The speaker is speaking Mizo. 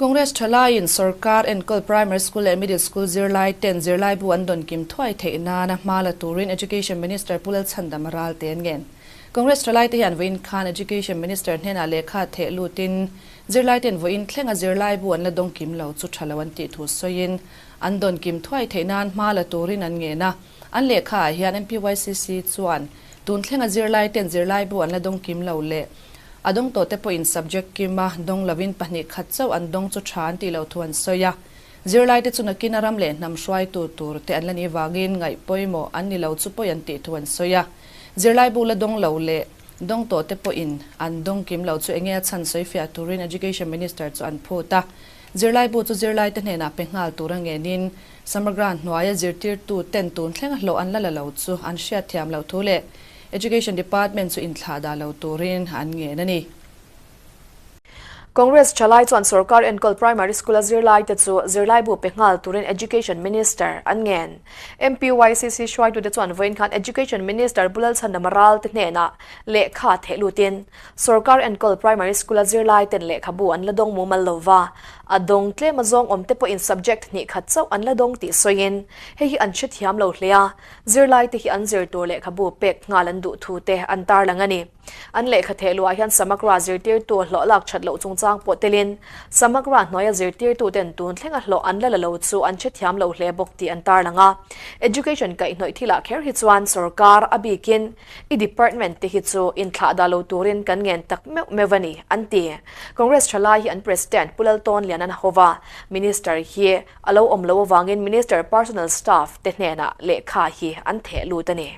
Congress thalaiin sorkar enkawl Primary School leh Middle School zirlai ten zirlaibu an dawn kim thuai theih nana hma la turin Education Minister Pu Lalchhandama Ralte an ngen. Congress thalaite hian vawiin khan Education Minister hnenah lehkha theh lutin zirlai ten vawiin thlenga zirlaibu an la dawng kim lo chu tha lo an tih thu sawiin an dawn kim thuai theih nan hma la turin an ngen a. An lehkhaah hian MPYCC chuan tun thlenga zirlai ten zirlaibu an la dawng kim lo leh a dawng tawhte pawhin subject kima dawng lovin pahnih khat chauh an dawng chu tha an tih loh thu an sawi a. Zirlaite chu nakin a ram leh hnam hruaitu tur te an la nih vangin ngaih pawimawh an ni lo chu pawi an tih thu an sawi a. Zirlaibu la dawng lo leh dawng tawhte pawhin an dawng kim lo chu enge a chhan sawi fiah turin Education Minister chu an phut a. Zirlaibu chu zirlaite hnenah pe nghal tur a ngenin Samagra hnuaia zirtirtu ten tun thleng hlawh an la la lo chu an hriat thiam loh thu leh Education Department chu inthlah dah lo turin an ngen a ni. Congress thalai chuan sorkar enkawl primary school-a zirlaite chu zirlaibu pe nghal turin Education Minister an ngen. MPYCC hruaitute chuan vawiin khan Education Minister Pu Lalchhandama Ralte hnenah lehkha theh lutin sorkar enkawl primary school-a zirlaiten lehkhabu an la dawng mumal lo va, a dawng tlem azawng awmte pawhin subject hnih khat chauh an la dawng tih sawiin hei hi an hrethiam lo hle a, zirlaite hi an zir tur lehkhabu pek nghal an duh thute an tarlang a ni. An lehkha theh luah hian Samagra zirtirtu hlawh lak that loh chungchang pawh telin Samagra hnuaia zirtirtuten tun thlenga hlawh an la la lo chu an hrethiam lo hle bawk tih an tarlang a. Education kaihhnawih thilah kher hi chuan sorkar a bikin i department te hi chu inthlah dah lo turin kan ngen tak meuh meuh a ni, an ti. Congress thalai hi an President Pu Laltawnlian an hova, Minister hi a lo awm lo avangin Minister personal staff te hnenah lehkha hi an theh lut a ni.